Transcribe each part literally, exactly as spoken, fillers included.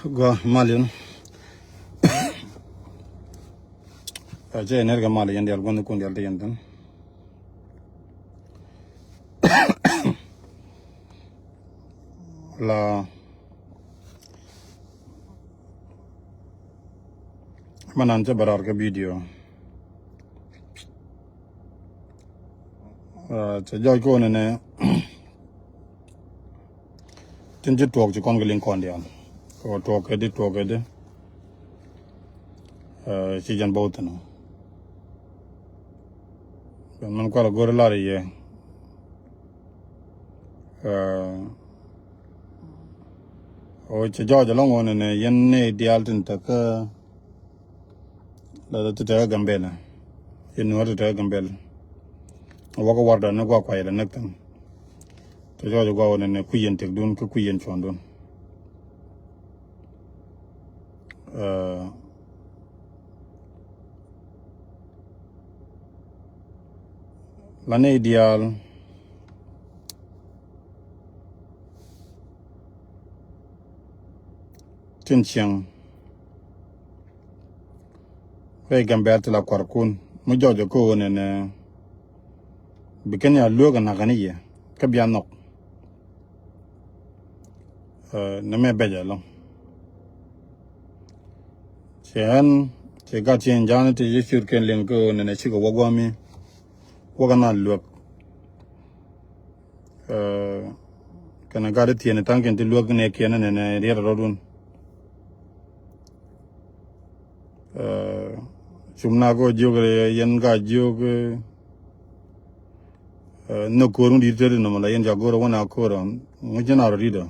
Gua mal yɛn. Ɛ, cɛ ner kɛ mal yɛn dial gua̱n kun dial ti yɛn thin. La manan cɛ bɛ rar kɛ video. Ɛ, cɛ jɔc kɛ wä nɛnɛ. Tin ci tuɔɔk ci kɔn kɛ liŋ kɔn diaal. Kɛ tuɔɔk kɛ di, tuɔɔk kɛ di. Ɛ, ci jɛn bä wä thin ɔ. Bɛn mɛn kual a go̱r lar i̱ yɛ. Ɛ, ɔ cɛ jɔɔc ɛlɔ̱ŋ wä nɛnɛ yɛn ni diaal tin te kä La ti te kä Gambɛl. Yɛn Nuäär ti te kä Gambɛl. Wä kä warda ni gua kuay la näk thin. Te jɔɔc gua wä nɛnɛ kui̱ yɛn tëkdun kä kui̱ yɛn cuɔ̱ndun. Ɛ, la nɛy diaal tin cieŋ. Rɛy Gambɛl ti la kuarkun mi jɔɔc ɛ ko̱o̱n ɛnɛ bi kɛn ya lueek ɛ nakä ni yɛ kä bia nhɔk. Ɛ, nɛ mɛ bɛc ɛlɔ̱ŋ. Cɛ ɛn cɛ gat cɛ ɛn ja̱a̱n ti cɛ ciöt kɛn liŋ ko̱o̱n ɛnɛ cikɛ wä gua̱a̱mi wä kɛ na lueek. Ɛ, kɛnɛ gat ithieen ta̱ŋ kɛn ti luäk nɛ kiɛn nɛnɛ riɛt rɔ̱dun. Ɛ, cum na kɔ jiök yɛn ka jiök, ɛ, nhök ko̱r mi di̱t tet inɔmɔ la yɛn ca go̱r wä na ko̱r ɔ ŋuc ci na rɔ ri̱t ɔ.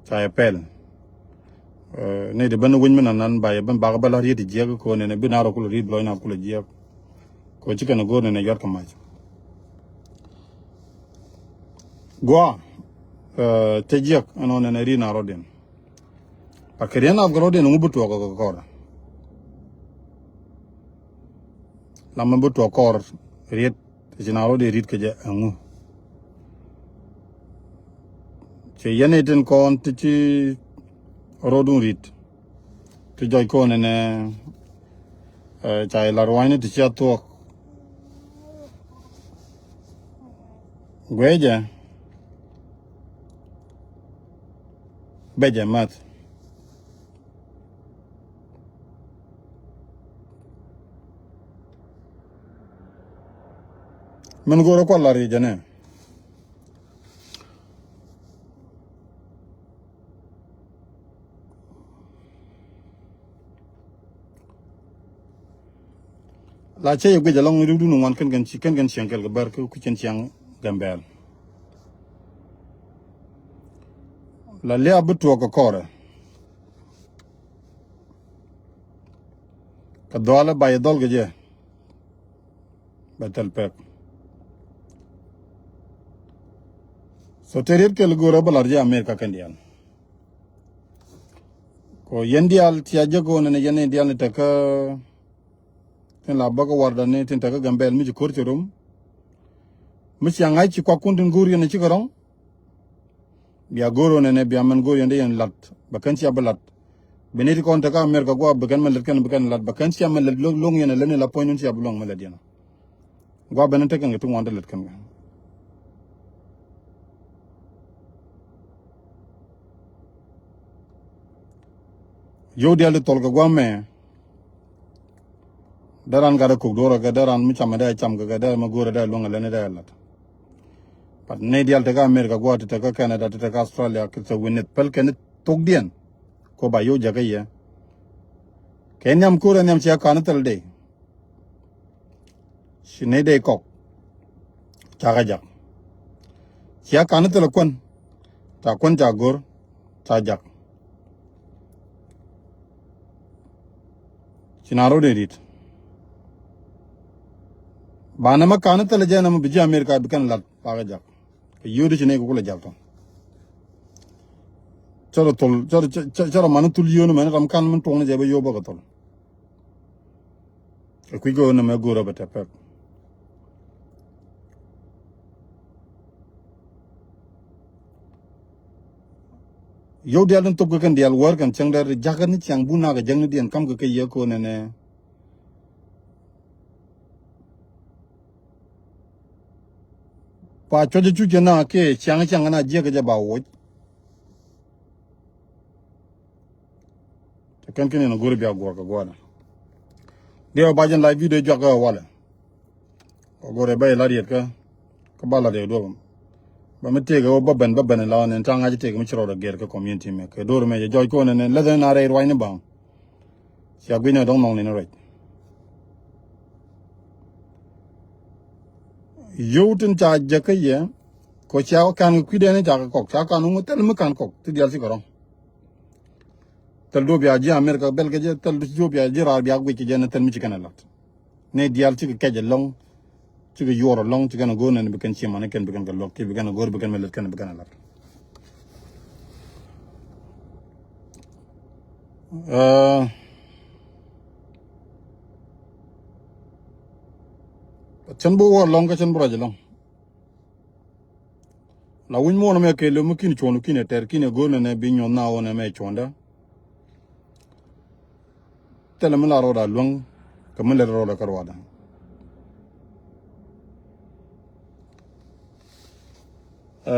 Ca yɛ pɛl. Ɛ, nɛy ti ben wec mi nan nan ba yɛ ben bak bä la riet ti jiɛk ko̱r nɛnɛ bi na rɔ kulɛ ri̱t bi lɔc na kulɛ jiɛk. Kɛ ɣöö ci kɛn ɛ go̱o̱r nɛn ɛ yuat kɛ mac. Gua̱a̱, ɛ, cɛ jiäk ɛn ɣöö nɛn ɛ ri̱n a rɔ̱diɛn. Ba kɛ ri̱n a rɔ̱diɛn ŋu bi tuɔɔk kɛ kɔr. Lam mi bi tuɔɔk kɔr riet ci na rɔ̱diɛn ri̱t kɛ jɛ ɛŋu. Ci yɛn itin kɔn ti ci rɔ̱dun ri̱t. Ti jɔc kɔn ɛnɛ, ɛ, ca ilat ruanyni ti cia thuɔk. Guecɛ bɛ jɛ math. Min go̱o̱rä kual lar i̱ jɛnɛ. La cɛ yɛ guic alɔŋ rukdun ŋuan kɛn kɛn ci kɛn kɛn ciɛŋ kɛl kɛ bär kä kui̱ cɛn ciɛŋ Gambɛl. La liaap bi tuɔɔk kɛ kɔrɛ kɛ dhɔalɛ ba yɛ dhɔl kɛ jɛ. Bɛ thil pek. So te riet kɛl go̱o̱rä bä lar jɛ Amerika kɛn diaal. Kɔ yɛn diaal cia jek ɣöö nɛnɛ yɛn ni diaal ni tekä tin la bäkä warda ni tin tekä Gambɛl mi ci ko̱r ci rom. Mi cia ŋa̱c ci kuakun tin go̱o̱r yɛn cikɛ rɔ̱ŋ. Bia go̱o̱r ɣöö nɛnɛ bia mɛn go̱o̱r yɛn dee yɛn lat bɛ kɛn cia bi lat. Bi ni ti kɔn tekä Amerika gua̱a̱ bi kɛn mɛn lät kɛn bi kɛn lat bɛ kɛn cia mɛn lät lo̱ŋ yɛn lät ni la puɔ̱ny nun cia bi luäŋ mɛn lät yɛn. Gua̱a̱ ben in tekɛn kɛ ti ŋuan ti lät kɛn kɛ. Yio̱w diaal ti thɔl kɛ gua̱a̱ mɛ. Dee ran gat ɛ kok duɔrɛ kɛ dee ran mi camɛ dee cam kɛ kɛ dee mɛ go̱o̱rɛ dee luäŋ ɛ lɛn dee lat. But nɛy diaal tekä Amerika gua̱a̱ ti tekä Canada ti tekä Australia kɛ te wi̱n nith päl kɛn thokdiɛn. Ko ba yio̱w jäkä yɛ kɛ nhiam ko̱rɛ nhiam cia ka̱n thil dee. Ci nɛy dee kɔk. Ca kɛ jak. Cia ka̱n thil kuän. Ca kuän ca go̱r. Ca jak. Ci na rot in rit. Ba nɛmɛ ka̱n thil jɛ nɛmɛ bi ji̱ Amerika bi kɛn lat ba kɛ jak. Kɛ yio̱w di ci nɛy kɛ kulɛ jak tɔ̱. Cä rɔ thol cä rɔ mani thul yio̱w ni mɛn ram ka̱n min tuɔ̱ŋ ni jɛ bä yio̱w bä kɛ thol. Ɛ kui̱ go̱o̱r nɛmɛ go̱o̱r ɛ bɛ tɛ pɛk. Yio̱w diaal tin thop kɛ kɛn diaal wäär kɛn cäŋ dee ri jakä ni ciaŋ bu nak kɛ jäknidiɛn kam kɛ kɛ yɛ ko̱n ɛnɛ. Pa cuɔc cu cɛ na kɛ ciaŋ ciaŋ na jiɛk kɛ jɛ ba woc. Te kɛn kɛn in a go̱r bia guɔr kɛ guɔdɛ. Diɛ ba jɛn live video juak kɛ walɛ. Kɛ go̱r ɛ bä ilat yɛt kä kä ba lat yɛ duɔp. Bä mi tëëkɛ wä bä ben bä ben in la wan in ta̱ŋ ŋa̱c tëëkɛ mi ci rɔɔdɛ gɛr kä community mɛ kɛ do̱r mɛ jɛ jɔc kɔn in lɛth in a rɛy ruacni baŋ. Cia gui̱n ɛ dɔ̱ŋ nhɔŋni ni ruac. Yio̱w tin ca jɛ kä yɛ kɔ cia kan kɛ kui̱dɛn in ca kɛ kɔk ca kan wä thil mi kan kɔk ti diaal ci kɛ rɔ̱ŋ. Thil duɔ̱p bia ji̱ America bɛl kɛ jɛ thil duɔ̱p bia ji̱ raar bia guic kɛ jɛ ni thil mi ci kɛn ɛ lat. Ni diaal cikɛ kɛc ɛlɔ̱ŋ cikɛ yuɔr ɛlɔ̱ŋ ci kɛn ɛ go̱o̱r nɛn bi kɛn ciɛ mani kɛn bi kɛn kɛ luɔk kiɛ bi kɛn ɛ go̱o̱r bi kɛn mɛ lät kɛn bi kɛn ɛ lat. Ɛ, cɛn bi wä ɛlɔ̱ŋ kä cɛn bi ruac ɛlɔ̱ŋ. La wi̱ny muɔ̱ɔ̱n ɛmɛ kɛɛliw mi kin cuɔ̱n kin ɛ tɛr kin ɛ go̱o̱r nɛnɛ bi nyuɔ̱th na ɣöö nɛmɛ cuɔ̱ndä. Thilɛ mi la rɔɔdɛ a luäŋ kɛ mi lät rɔɔdɛ kä ruaadɛ. Ɛ,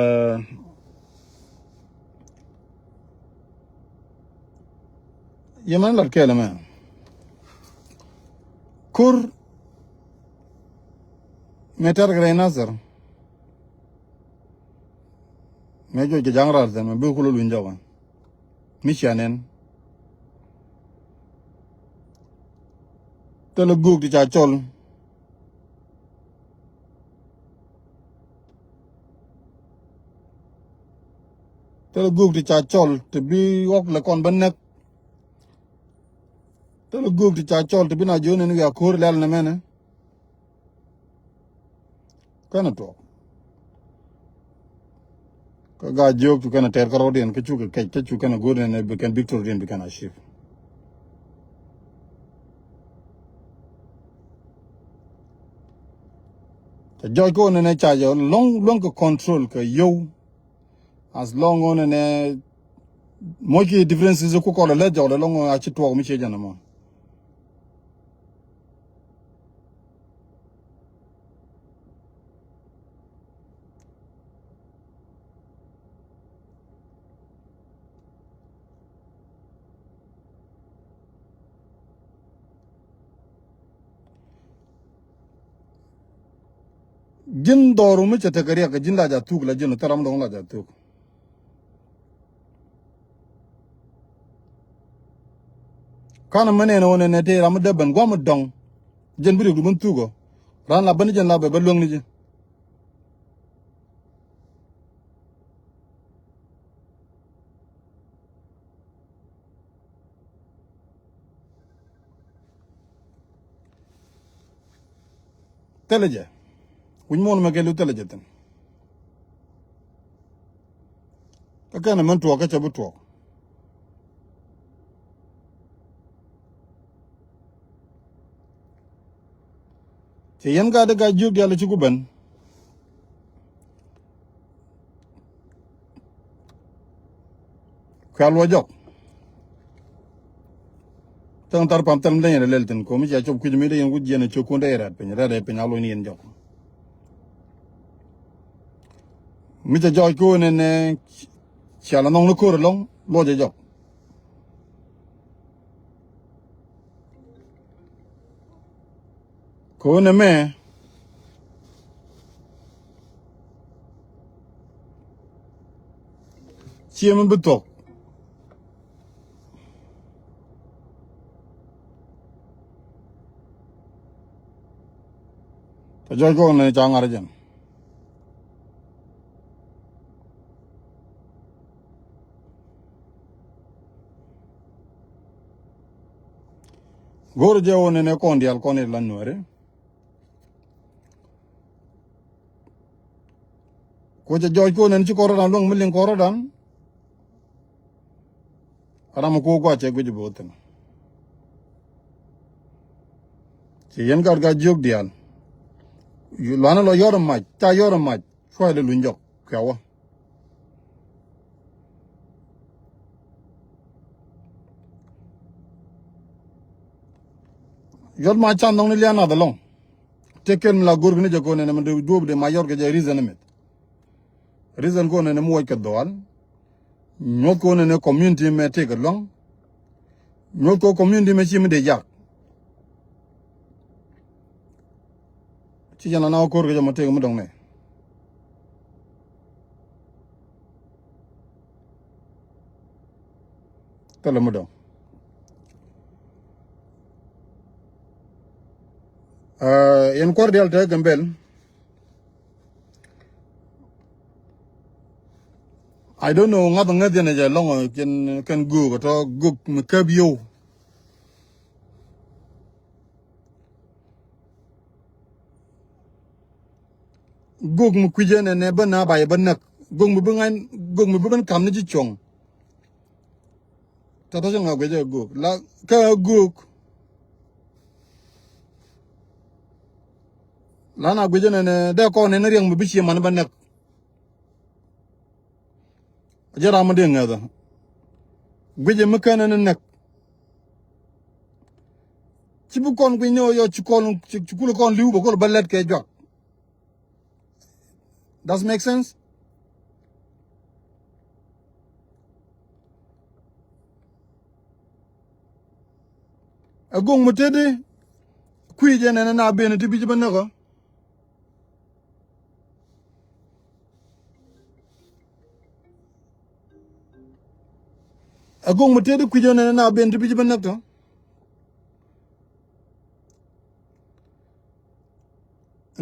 yɛ mɛn lat kɛɛl ɛmɛ. Ko̱r mɛ tɛr kɛ rɛy Nathir. Mɛ juɔc kɛ ja̱ŋ raar thɛn mɛ bi kulä luny jɔkä. Mi cia nɛn. Thilɛ göök ti ca cɔl. Thilɛ göök ti ca cɔl ti bi ɣɔk lɛ kɔn bä näk. Thilɛ göök ti ca cɔl ti bi na jiöni ni wiaa ko̱r lɛl ni mɛnɛ. Kɛnɛ tuɔɔk. Kä gaa jiök cu kɛnɛ tɛɛr kä rɔɔdiɛn kä cukɛ kɛc kä cu kɛnɛ go̱o̱r nɛn bi kɛn victory diɛn bi kɛn achieve. Cɛ jɔc kä ɣöö nɛnɛ ca jɛ luäŋ luäŋ kɛ control kɛ yio̱w. As long ɣöö nɛnɛ muɔc ki differences ku kɔl ɛ lät jɔk lɛ lɔŋ ɣöö a ci tuɔɔk mi ciec ɛn ɛmɔ. Ji̱n dhɔru mi cɛ tekɛ riɛk kɛ ji̱n la ja thuk la ji̱n thil ram dɔ̱ŋ la ja thuk. Kanɛ mi nɛn ɣän ɛn ɛ tëë ram mi dee ben gua̱m mi dɔ̱ŋ. Jɛn bi riɛk du ben thuk ɔ ran la ben ji̱n la bɛ bä luäŋ ni ji̱. Thilɛ jɛ wi̱c muɔ̱ɔ̱n mɛ kɛ lu thilɛ jɛ thi̱n. Kä kɛn mɛn tuɔɔk kä cɛ bi tuɔɔk. Cɛ yɛn gat di gat jiök diaal ci ku ben. Kuɛ luɔ jɔk. Thɛŋ thar pam thɛl mi dee yɛn lɛl thi̱n ko̱ mi cia cop kui̱c mi dee yɛn ku jiɛn cok kun dee rɛt piny rɛt piny a luɔ̱ny ni yɛn jɔk. Mi cɛ jɔɔc ko̱n ɛn cia la nhɔŋ ni ko̱r ɛlɔ̱ŋ luɔc ɛ jɔk. Ko̱n ɛmɛ cie mi bi thuɔ̱k. Tɛ jɔc kɔn ni ca ŋa̱r jɛn. Go̱r jɛ wä nɛnɛ kɔn diaal kɔn i̱ la nuɛri. Kucä jɔɔc kuɔn ɛn ci kɔrɔdan luäŋ mi liŋ kɔrɔdan. Ram mi kuɔ guac cɛ guic bi wä thi̱n. Ci yɛn gat gat jiök diaal. Luanä lɔ yɔr mac ca yɔr mac cuay lɛ luny jɔk kuɛ wä. Yɔt ma can nhɔk ni lian nath ɛlɔŋ. Tëë kɛl mi la go̱r kɛ ni jɛ ko̱n ɛn ɛmɛ duɔ̱ɔ̱p dee ma yɔt kɛ jɛ reason ɛmɛ. Reason ko̱n ɛn ɛmɛ wec kɛ dhɔal. Nyuɔth ko̱n ɛn ɛ community mɛ tëë kɛ luaŋ. Nyuɔth ko̱ community mɛ ci mi dee jak. Ci jɛn la na wä ko̱r kɛ jɛ mɔ tëë kɛ mi dɔŋ nɛ. Thilɛ mi dɔ̱ŋ. Ɛn kuäär diaal te Gambel. I don't know ŋa̱th ŋäth yɛn jɛ lɔŋ kɛn kɛn göök tɔ göök mi käp yio̱w. Göök mi kui̱cä nɛnɛ bä na ba yɛ bä näk. Göök mi bi ŋa̱n göök mi bi ben kam ni ji̱ cuɔ̱ŋ. Tɔ̱tɔ̱ cä ŋa guic ɛ göök la kä ɛ göök. La na guic ɛ nɛnɛ dee kɔn nɛn riɛŋ mi bi cie man bä näk. Jɛ ram mi dee ŋäthä. Guic ɛ mi kɛn ɛn näk. Ci bi kɔn guic ni ɣöö yɔ ci kɔn ci kul kɔn li̱w bä kol bä lɛt kɛ juak. Does make sense? Ɛ go̱ŋ mi teti kui̱ jɛ nɛnɛ na ben ti bi ci bä näkä. Ɛ go̱ŋ mi teti kui̱ jɛ nɛnɛ na ben ti bi ci bä näk tɔ.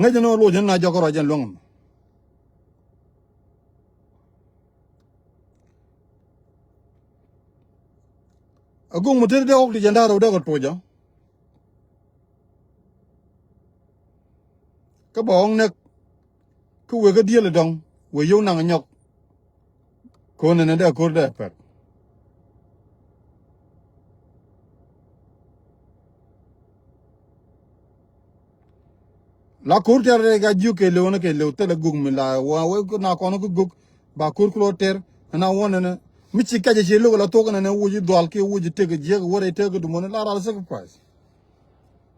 Ŋäcɛ ni wä luɔc ni na jɔk kärɔa jɛn luäŋ ɛmɛ. A go̱o̱k mi teti dee ɣɔk ti jɛn da̱r rɛw dee kɛ tuɔcä. Kä bɛ ɣɔk nɛk kä wëë kä diël ɛ dɔ̱ŋ wëë yio̱w naŋ ɛ nyɔk. Ko̱n ɛn ɛ dee ko̱r dee pɛr. La ko̱r tɛr rɛy ka jiök kɛ lëw ni kɛ lëw thilɛ gök mi la wa wee na kɔn kä gök ba ko̱r kulɔ tɛr. Ɛn a wä nɛnɛ mi ci kɛcɛ ci lo̱k la thok nɛnɛ wuc i̱ dhual kiɛ wuc i̱ tek i̱ jiäk i̱ wä rɛy tek i̱ dumoni la ral sacrifice.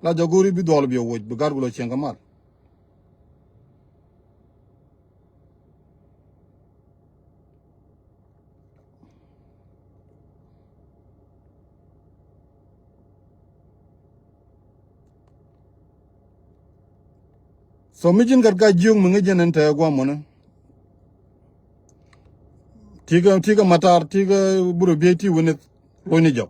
La jɔk go̱o̱ri bi dhuɔl bi wuɔc bi gat ku lɔ cieŋ kɛ mal. So mi ji̱n gat ka jiök mi ŋäc jɛn ɛn tɛɛ guamɔni. Tikä tikä matar tikä burɛ biey ti wini. Lo̱cni jɔk.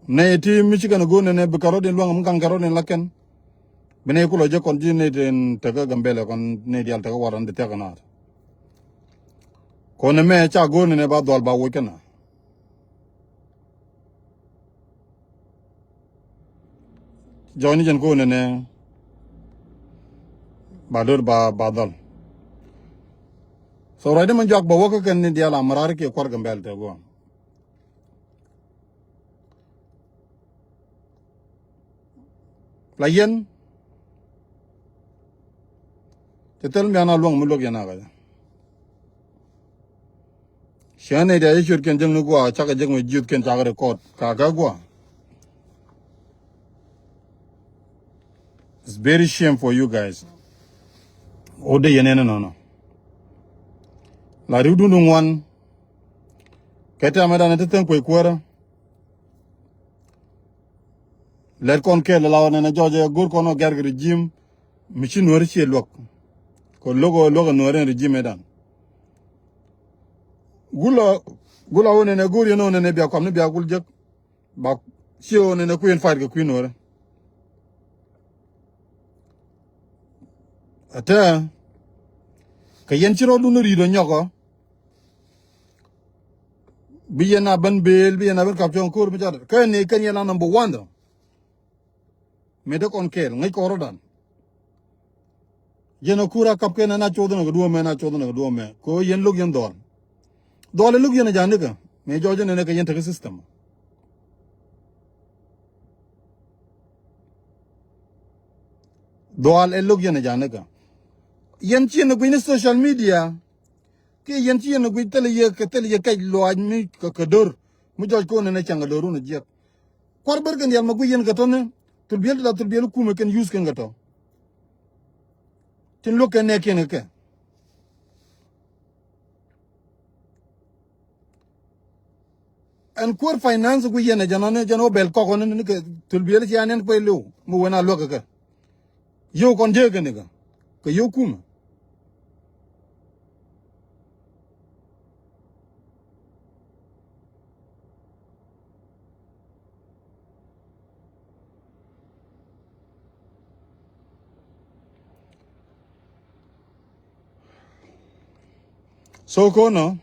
Nɛy ti mi cikɛn a go̱o̱r nɛnɛ bi kɛ rɔ̱diɛn luaŋ mi gaŋ kɛ rɔ̱diɛn la kɛn. Bi nɛy kulɔ jɛ kɔn ji̱ nɛy tin tekä Gambɛlɛ kɔn nɛy diaal tekä waran di thia̱k kɛ naat. Kɔn ɛmɛ ca go̱o̱r nɛnɛ ba dhual ba woc kɛn a. Jɔɔni jɛn ko̱n nɛnɛ ba do̱r ba ba dhɔl. So ruacdä mɛ juak bɛ wä kä kɛn ni diaal a mɛ raar kiɛ kuar Gambɛl te guɔ. La yɛn cɛ thil mi an a luäŋ mi luäk yɛn a kɛ. Ciɛ nɛy diaal ci ciötkiɛn jäkni guɔ cakɛ jäk mi jiöthkiɛn cakɛ record kakä guɔ. It's very shame for you guys. Wä dee yɛn ɛn ɛnɔnɔ. La ri̱wdun di ŋuan. Kɛ tɛmɛ dan ti thäŋ kuec kuäärä. Lɛt kɔn kɛɛl la wä nɛn a jɔɔcɛ go̱r kɔn wä gɛ̈r kɛ regime. Mi ci nuääri ciɛ luäk. Kɛ luäk ɛ luäk ɛ nuääri ɛn regime ɛ dan. Gulɔ gulɔ wä nɛn ɛ go̱r yɛn wä nɛn ɛ bia kuam ni bia gul jek. Ba ciɛ wä nɛn ɛ kui̱n fight kɛ kui̱n nuääri. Ɛ tɛ kɛ yɛn ci rɔɔdun ri̱i̱t ɔ nyɔkɔ. Bi yɛn a ben beel bi yɛn a ben kap cɔŋ ko̱r mi cat kä ni kɛn yɛn a number one dɔ. Mëë te kɔn kɛɛl ŋäc kɔn rɔ̱dan. Yɛn a kur a kap kɛn ɛn a coth ɛn a kɛ duɔ̱ɔ̱mɛ ɛn a coth ɛn a kɛ duɔ̱ɔ̱mɛ kɛ ɣöö yɛn lo̱k yɛn dhɔl. Dhɔl ɛ lo̱k yɛn a ja̱ nikä mëë jɔɔc ɛn ɛn ɛ kɛ yɛn tekɛ system. Dhual ɛ lo̱k yɛn ɛ ja̱ nikä. Yɛn ci yɛn ɛ gui̱ni social media. Kiɛ yɛn ci yɛn ɛ gui̱c thilɛ yɛ kɛ thilɛ yɛ kɛc luaac mi kɛ kɛ do̱r mi jɔc ko̱n ɛn ɛ cäŋ kɛ do̱r wun ɛ jiɛk. Kuar bär kɛn diaal ma guic yɛn kɛ tɔ̱ ni thul biɛl ti la thul biɛl kumɛ kɛn use kɛn kɛ tɔ̱. Tin luɔk kɛn nɛɛkiɛn kɛ kɛ. Ɛn kuäär finance ku yɛn ɛ jɛn ɔn jɛn ɔ bɛl kɔk ɔn ni kɛ thul biɛl ci anɛn kuɛy liw mi wen a luäk kɛ kɛ. Yio̱w kɔn jek kɛ ni kɛ kɛ yio̱w kumɛ. So ko̱nɔ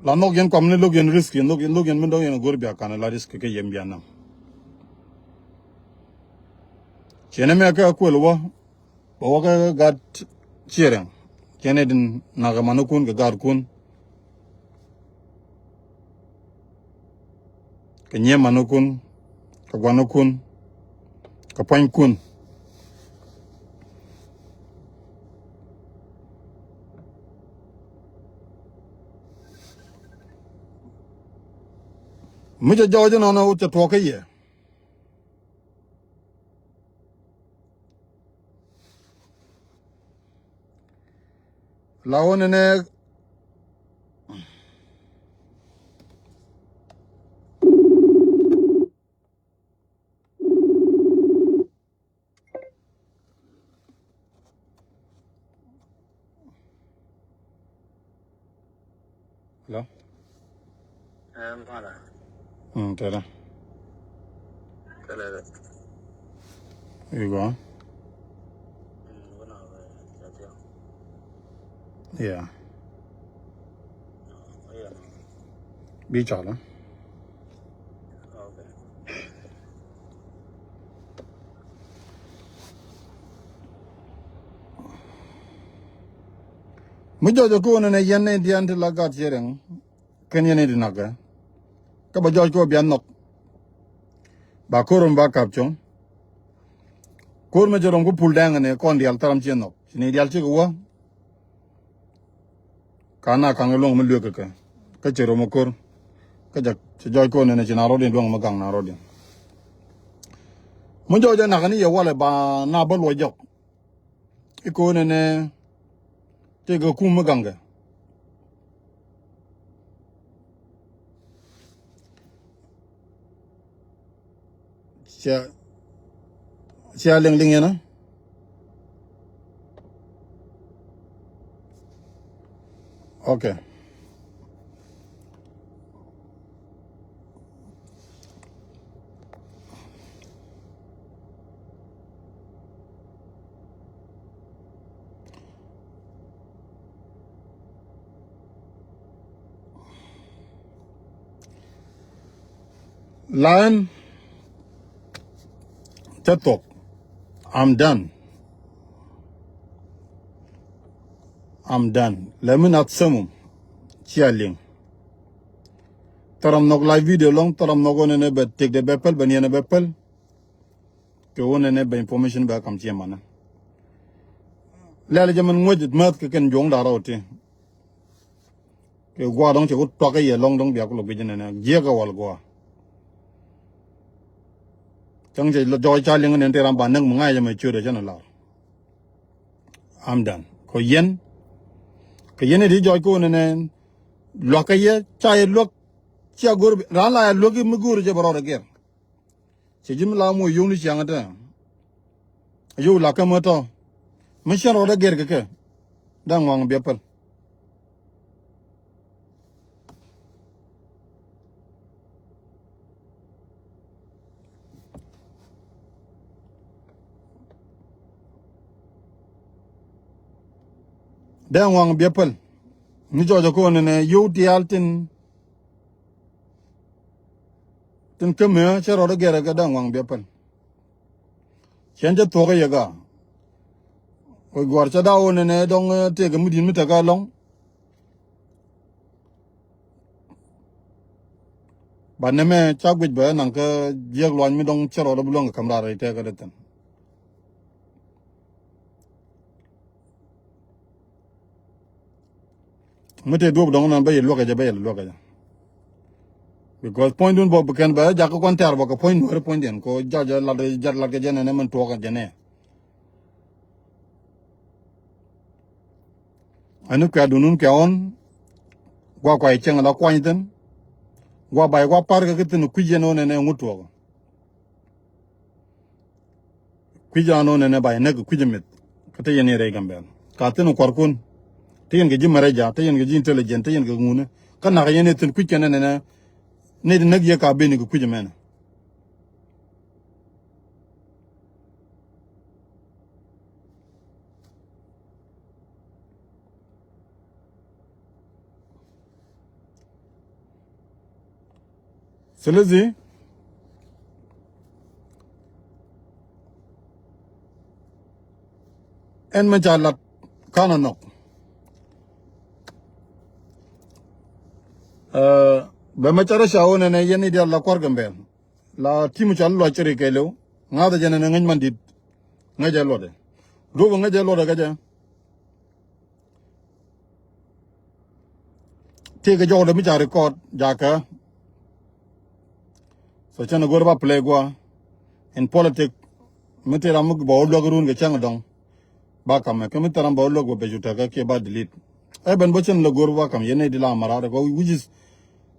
la nhɔk yɛn kuam ni lo̱k yɛn risk yɛn lo̱k yɛn lo̱k yɛn min dɔ̱ŋ yɛn a go̱r bia kanɛ la risk kɛ yɛn bia nam. Ciɛn ɛmɛ kɛ kuël wä bɛ wä kɛ gat ciɛrɛŋ. Ciɛn ɛ din nak ɛ manikun kɛ gatkun. Kɛ nyiee manikun kɛ guanikun kɛ puanykun. Mi cɛ jɔɔc inɔnɔ cɛ tuɔɔk kä yɛ. La wä nɛnɛ. Hello? Ɛɛ, mala. Mm, tɛrɛ. Tɛrɛ dɛ. I̱ gɔaa. Mm, wä na wä, ya, ya. Yeah. Oh, yeah. Bi cɔl, eh? Okay. Mi jɔc ɛ ko̱n ɛn ɛ yɛn ni diɛn ti la gat ciɛ riɛŋ. Kɛn yɛn ni di nak ɛ. Kä bɛ jɔc kɛ wä bian nhɔk. Ba ko̱r mi ba kap cuɔ̱ŋ. Ko̱r mi cɛ rɔm ku pul dɛŋ ɛn ɛ kɔn diaal thäram ciɛ nhɔk. Ci ni diaal cikɛ wä. Ka na kaŋ luɔ̱ŋ mi luek kɛ kɛ kä cɛ rɔm a ko̱r. Kä jɛ cɛ jɔc ko̱n ɛn ɛ ci na rɔ̱diɛn luɔ̱ŋ mi gaŋ na rɔ̱diɛn. Mi jɔc ɛ nak ni yɛ walɛ ba na bä luɔc jɔk. I̱ ko̱n ɛn ɛ tëëkɛ kum mi gaŋkɛ. Cia, cia liŋ liŋ yɛn a. Okay. Lan cä thuɔk. I'm done. I'm done. Lɛ mi nath sɛmum cia liŋ. Thɔrɔm nhɔk live video lɔŋ thɔrɔm nhɔk wä nɛnɛ bɛ tëkdɛ bɛ päl bɛ niɛnɛ bɛ päl. Kɛ wä nɛnɛ bɛ information bɛ kam ciɛ manɛ. Lɛl jɛ mɛn ŋuäc mäth kɛ kɛn juɔ̱ŋ da̱rä wä ti. Kɛ gua̱a̱r dɔ̱ŋ cɛ wä tuakä yɛ lɔŋ dɔ̱ŋ bia kulɛ guic nɛnɛ jiɛk kɛ wal gua̱a̱r. Cäŋ cɛ jɔɔc ca liŋ nɛn ti ram ba näk mi ŋa̱c jɛ mɛ ciötdɛ cä nɛ lar. I'm done. Kɛ yɛn kɛ yɛn iti jɔɔc kɛ wä nɛnɛ luakä yɛ ca yɛ luäk. Cia go̱r raan la yɛ luäk mi go̱r jɛ bɛ rɔɔdɛ gɛr. Cɛ ji̱ mi la muɔc yio̱w ni ciaŋ ɛ tɛ. Yio̱w la kä mä tɔ mi cɛn rɔɔdɛ gɛr kɛ kɛ. Da̱ŋ ŋɔaŋ biɛ päl. Da̱ŋ ŋɔaŋ biɛ päl. Ni jɔɔcɛ ko̱n nɛ yio̱w tiaal tin. Tin kä mëë cä rɔɔdɛ gɛr kɛ da̱ŋ ŋɔaŋ biɛ päl. Cɛn cä thuɔ̱k ɛ yɛ gaa. Kɔ gua̱r cä da̱w nɛnɛ dɔ̱ŋ tëëkɛ mi di̱t mi tekɛ alɔ̱ŋ. Ba nɛmɛ ca guic bɛ naŋ kä jiäk luany mi dɔ̱ŋ cä rɔɔdɛ bi luäŋ kɛ käm raar rɛy tɛɛkä dee thi̱n. Mi tëë duɔ̱p dɔ̱ŋ nɔn bä yɛ luäk kɛ jɛ bä yɛ luäk kɛ jɛ. Because puɔ̱nydun bä bi kɛn bɛ jakä kɔn tɛ̈r bä kɛ puɔ̱ny Nuäri puɔ̱nydiɛn kɛ jɔc lat jat lat kɛ jɛn ɛn ɛmɛn tuɔɔk kɛ jɛn ɛ. Ɛn ni kuɛ̈tdun wun kɛ ɣɔn gua̱ kuay cieŋ la kuany thi̱n. Gua̱ bay gua̱ pa̱r kɛ kä thi̱n kui̱c yɛn ɣɔn ɛn ɛ ŋut tuɔɔk. Kui̱c raan ɣän ɛn ɛ ba yɛ näk kɛ kui̱c ɛ mith. Kä te yɛn i̱ rɛy Gambɛl ka thi̱n kuarkun. Te yɛn kɛ ji̱ mɛrɛca, te yɛn kɛ ji̱ intelligent, te yɛn kɛ ŋunä. Kä nakä yɛn i̱ thi̱n kui̱c kɛn ɛn ɛn ɛ nɛy ti näk yɛ ka ben kɛ kui̱c ɛmɛnɛ. Silisi ɛn mɛ ca lat kanɔ nɔk. Bɛ mɛ ca rɔ ca wä nɛnɛ yɛn i̱ dial la kuar Gambɛl. La ti̱m ca luɔc cɛ ri kɛɛliw ŋa̱thä jɛ nɛnɛ ŋäc man di̱t. Ŋäc jɛ luɔtdɛ duɔ̱p ŋäc jɛ luɔtdɛ kɛ jɛ. Tëëkɛ jɔwdɛ mi ca record jakä. So cɛn a go̱r ba play guɔ in politic. Mi tëë ram mi bɛ wä luäk run kɛ cäŋ dɔŋ. Ba kamɛ kä mi tëë ram bɛ wä luäk bɛ bɛ cu tɛkä kiɛ ba delete. Ɛ ben bä cɛn lɛ go̱r ba kam yɛn nɛy di la marat kɔ which is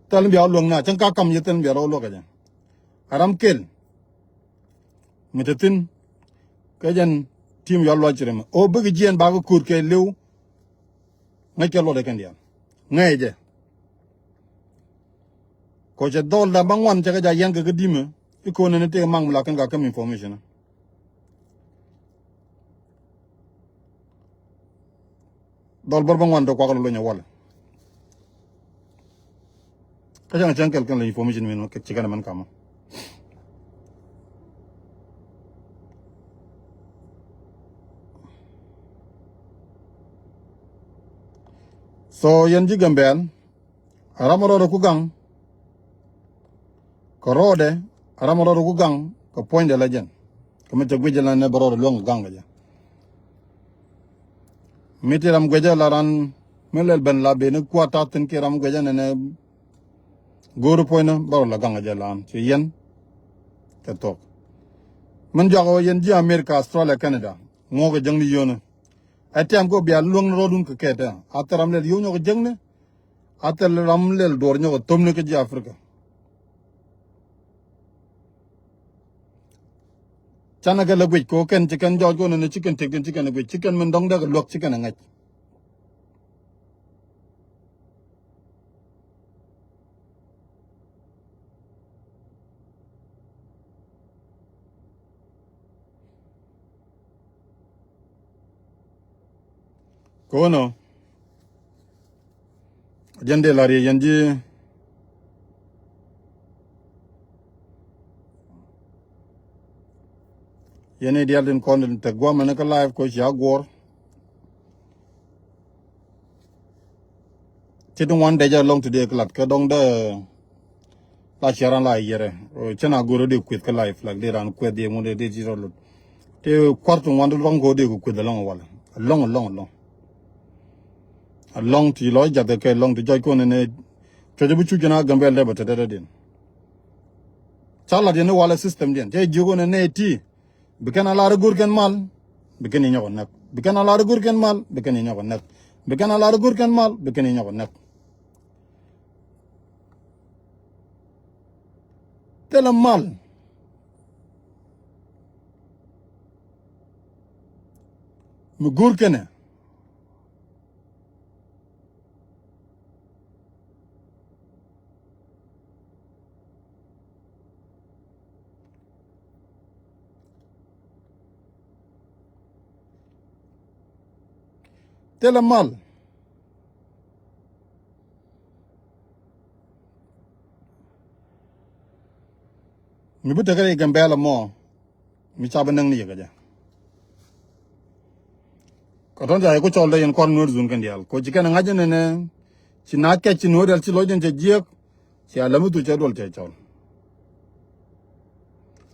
thil mi bia wä luäk na cäŋ ka kam yɛ thil mi bia rɔ wä luäk kɛ jɛ. A ram kel mi te thi̱n. Kɛ jɛn tim yɔ luɔc ci rɛmɛ o bikɛ jiɛn bakɛ ko̱o̱t kɛ li̱w. Ŋäc kɛ luɔt ɛ kɛn diaal ŋäc jɛ. Kɔ cɛ dhɔl da ma ŋuan cɛ kɛ ja yɛn kɛ kä dimɛ i̱ ko̱n ɛn i̱ tëë maŋ mi la kɛn ka käm information. Dhɔl bär bä ŋuan dɔ̱k kuak lɔ lony ɛ walɛ. Kä cäŋ cäŋ kɛl kɛn lɛ information min ci kɛn mɛn kamä. So yɛn ji̱ Gambɛl a ram a rɔɔdɛ ku gaŋ. Kɛ rɔɔdɛ a ram a rɔɔdɛ ku gaŋ kɛ puɔ̱nydɛ la jɛn. Kɛ mi te guic jɛ la nɛ bɛ rɔɔdɛ luäŋ kɛ gaŋ kɛ jɛ. Mi ti ram guecä la ran mi lɛl ben la beni kuat ta̱thi̱n ki ram guecä nɛnɛ. Go̱o̱ri puɔ̱nydä bä rɔ la gaŋ a jɛ lan ci yɛn. Kɛ thuɔ̱k min jɔak ɣöö yɛn ji̱ America, Australia, Canada ŋuɔ̱k ɛ jäŋni yio̱nä. Ɛ tɛm kɛ bia luäŋni rɔɔdun kɛ kɛɛtɛ a thil ram lɛl yio̱w nyɔk ɛ jäŋni. A thil ram lɛl duɔr nyɔk ɛ thömni kä ji̱ Africa. Canɛ kɛ lɛ guic kɛ ɣöö kɛn ci kɛn jɔɔc kɛ ɣöö nɛnɛ ci kɛn tëkdin ci kɛn ɛ guic ci kɛn min dɔ̱ŋ däk ɛ luäk ci kɛn ɛ ŋäc. Kono jɛn dee lar yɛ yɛn ji̱. Yɛn i̱ diaal tin kɔn tin tek guamɛ ni kä live ko cia guɔr. Ci ti ŋuan dec a lɔŋ ti dee kɛ lat kɛ dɔŋ dee. La cia ran la yɛrɛ cɛ na go̱r dee kueth kä live lak dee ran kueth dee ŋun dee dee ti rɔ lut. Ti kuar ti ŋuan ti lɔŋ ko dee ku kueth alɔŋ walɛ alɔŋ alɔŋ alɔŋ. Alɔŋ ti lɔ jath kɛ lɔŋ ti jɔc ko nɛnɛ. Cuɛ jɛ bi cu jɛ na Gambɛl dee bɛ te dee dee din. Ca lat yɛn ni walɛ system diɛn cɛ jiök ko nɛnɛ ti. Bi kɛn a lar i̱ go̱r kɛn mal. Bi kɛn i̱ nyɔk ɛ näk bi kɛn a lar i̱ go̱r kɛn mal bi kɛn i̱ nyɔk ɛ näk. Bi kɛn a lar i̱ go̱r kɛn mal bi kɛn i̱ nyɔk ɛ näk. Thilɛ mal mi go̱r kɛnɛ. Thilɛ mal mi bi tekɛ rɛy Gambɛl ɛmɔ. Mi ca bi näk ni yɛ kɛ jɛ. Kɛ tɔn ca yɛ ku cɔl dee yɛn kuar nuɔ̱ɔ̱r dhun kɛn diaal ko ci kɛn ŋa̱c ɛn ɛnɛ. Ci na kɛc ci nuɔ̱ɔ̱r diaal ci lɔc ɛn cɛ jiɛk. Ci a lämi thu cɛ duɔl cɛ cɔl.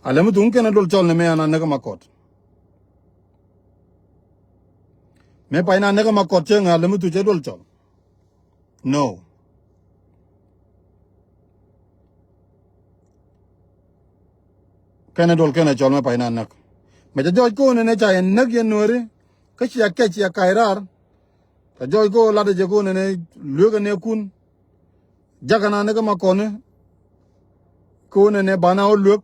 A lämi thu ŋun kɛn a duɔl cɔl ni mɛ an a näk ma kɔt. Mɛ pay na näk ma kɔt cɛ ŋa̱ a lämi thu cɛ duɔl cɔl. No. Kɛnɛ duɔl kɛnɛ cɔl mɛ pay na näk. Mɛ cɛ jɔɔc ko̱n ɛnɛ ca yɛn näk yɛn Nuääri. Kä cia kɛc cia kac raar. Cɛ jɔɔc ko̱n latdɛ jɛ ko̱n ɛnɛ lueek ɛnɛ kun. Jakä na ni kä ma kɔni. Ko̱n ɛnɛ bana wä lueek.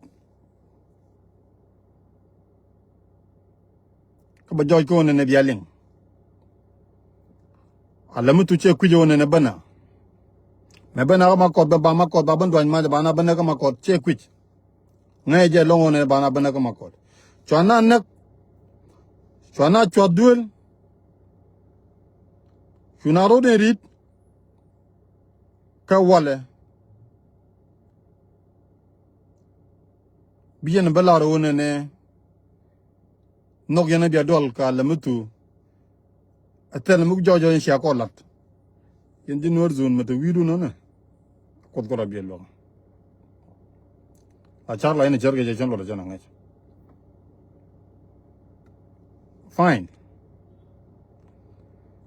Kä bɛ jɔɔc ko̱n ɛnɛ bia liŋ. A lɛ mi thu cɛ kui̱c ɣöö nɛnɛ bänä. Mɛ bänä kä ma kɔth bɛ ba ma kɔth ba bän duany mac ba na bänä kä ma kɔth cɛ kui̱c. Ŋäc jɛ lɔŋ ɣöö nɛnɛ ba na bänä kä ma kɔth. Cua na näk. Cua na cuath duël. Cu na rot in ri̱t. Kä walɛ. Bi yɛn bä lar ɣöö nɛnɛ. Nhɔk yɛn a bia duɔl ka lɛ mi thu. Ɛ thɛl mi jɔɔc jɔɔc in cia kɔn lat. Yɛn ji̱ Nuäär zun mɛ te wi̱i̱dun nɔnɛ. Kuoth kɔn a bia luɔk. La car la yɛn a cär kɛ cɛ cɛn luɔt a cɛn a ŋäc. Fine.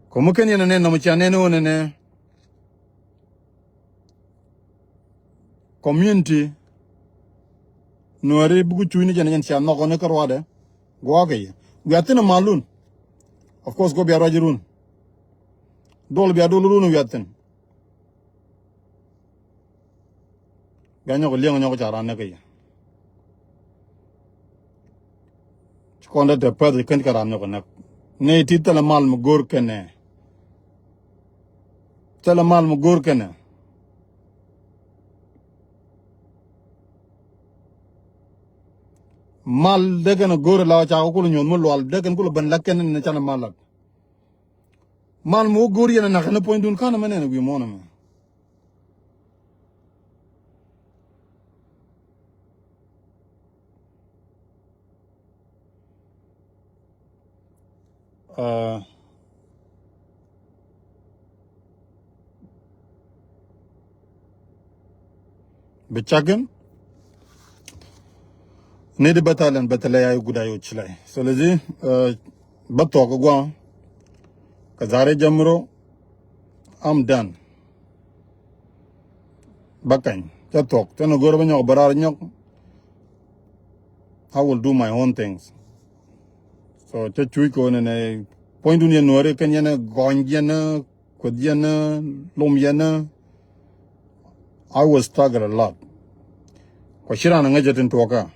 Kɔ mi ken yɛn a nɛn nɔmɔ cia nɛn ɣöö nɛnɛ. Community Nuääri buk cuc ni jɛn jɛn cia nhɔk ni kä ruadɛ. Guɔ kɛ yɛ wiathin a malun. Of course kɔ bia ruac run. Dol bia dol run wiathin. Bia nyɔk liɛŋ nyɔk ca ran ni kɛ yɛ. Ci kɔn dee te pɛth kɛn kɛ ram nyɔk näk. Nɛy ti thilɛ mal mi go̱o̱r kɛnɛ. Thilɛ mal mi go̱o̱r kɛnɛ. Mal dee kɛn go̱o̱r la ca kɛ kul nyuɔth mi lual dee kɛn kul ben la kɛn ni canɛ mal lat. Mal mi wä go̱o̱r yɛn a nak ni puɔ̱nydun kanɛ mɛ nɛn wi̱i̱ muɔ̱ɔ̱n ɛmɛ. Bi cakin ni di bä thalɛn bä thalɛ ya i̱ gudai wä cilai. So lezi bä thuɔk gua̱a̱ kɛ dhari jamro. I'm done. Bä kany cä thuɔk cä ni go̱r bä nyɔk bä raar nyɔk. I will do my own things. So cä cuc kɛ wä nɛnɛ puɔ̱nydun yɛn Nuääri kɛn yɛn gɔny yɛn kueth yɛn lom yɛn. I will struggle a lot. Kɔ ci ran a ŋäcä tin tuɔkä.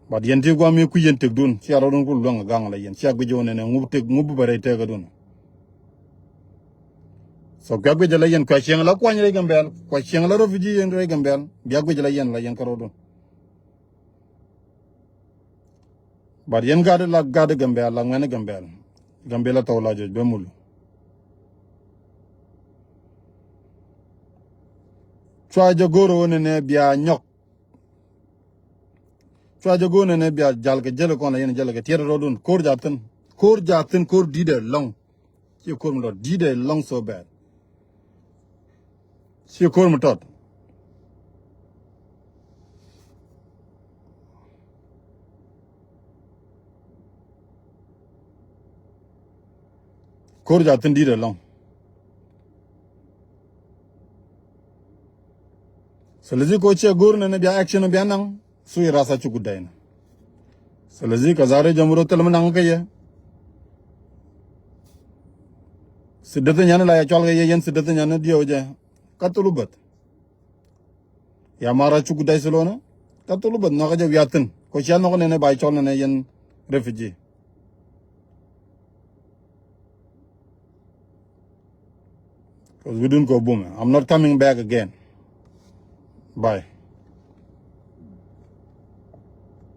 But yɛn ti guam mi kui̱ yɛn tekdun cia rɔdun ku luäŋ a gaŋ la yɛn cia guic wä nɛnɛ ŋup tek ŋup bä rɛy tekädun. So kua guic la yɛn kua cieŋ la kuany rɛy Gambɛl kua cieŋ la refugee yɛn rɛy Gambɛl bia guic la yɛn la yɛn kä rɔdun. But yɛn gat la gat Gambɛl la ŋuɛn Gambɛl. Gambɛl la thɔw la jɔc bɛ mul. Cua jɛ go̱r wä nɛnɛ bia nyɔk. Cua jɛ go̱o̱r nɛnɛ bia jal kɛ jäl kɔn la yɛn jäl kɛ tiɛt rɔdun ko̱r jathin. Ko̱r jathin ko̱r di̱t ɛ lɔŋ. Ci ko̱r mi tɔt di̱t ɛ lɔŋ so bad. Ci ko̱r mi tɔt. Ko̱r jathin di̱t ɛ lɔŋ. So lezi ko ciɛ go̱r nɛnɛ bia action bia naŋ. Su i rasa cuku dɛn. So lezi ka zare jam ro thil mi naŋ kɛ yɛ. Si deth nyan la ya cɔl kɛ yɛ yɛn si deth nyan diɛw jɛ. Ka thulu beth. Ya mara cuku dɛy si lonɛ. Ka thulu beth nhɔk jɛ wiathin ko cia nhɔk nɛnɛ ba cɔl nɛnɛ yɛn refugee. Cause we didn't go boom. I'm not coming back again. Bye.